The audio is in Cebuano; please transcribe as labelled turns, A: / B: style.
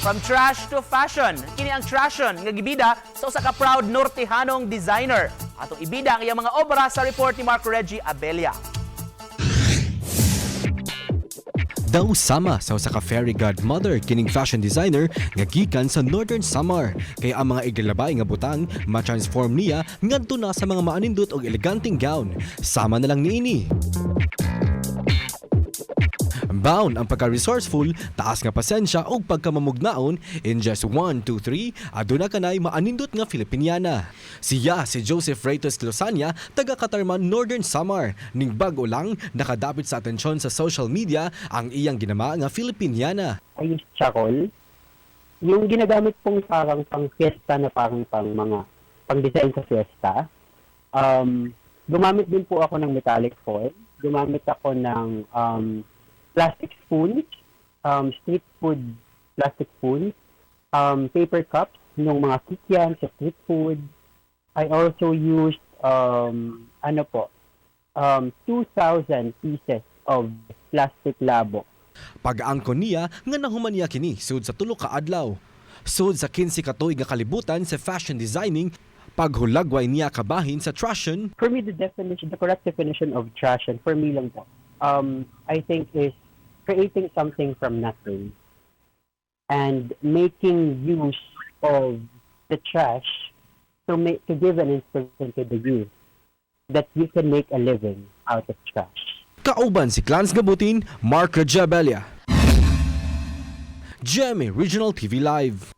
A: From trash to fashion, kini ang trashion nga gibida sa usa ka proud Nortehanong designer. Atong ibida ang iyang mga obra sa report ni Mark Reggie Abella.
B: Daw sama sa usa ka fairy godmother kining fashion designer nga gikan sa Northern Samar, kay ang mga iglalabay nga butang ma-transform niya ngadto na sa mga maanindot og eleganteng gown. Sama na lang niini. Bound ang pagka-resourceful, taas nga pasensya ug pagkamamugnaon, in just 1, 2, 3, aduna kanay maanindot nga Filipiniana. Siya si Joseph Reyes Losania, taga Catarman, Northern Samar. Ning bag-o lang nakadapit sa atensyon sa social media ang iyang ginama nga Filipiniana.
C: I use charcoal. Yung ginagamit pong parang pang fiesta na parang pang mga pang design sa fiesta. Gumamit din po ako ng metallic foil. Gumamit ako ng plastic spoons, street food plastic spoons, paper cups ng mga kikiam sa street food. I also used ano po, 2,000 pieces of plastic labo.
B: Pag-angkon niya nga nahuman niya kini sud sa 3 ka adlaw. Sud sa 15 ka tuig nga kalibutan sa fashion designing, paghulagway niya kabahin sa trashion.
C: For me, the definition, the correct definition of trash, and for me lang po, I think is creating something from nothing and making use of the trash to give an inspiration to the youth that you can make a living out of trash.
B: Kauban si Clans Gabutin, Mark Jabella. GMA Regional TV Live.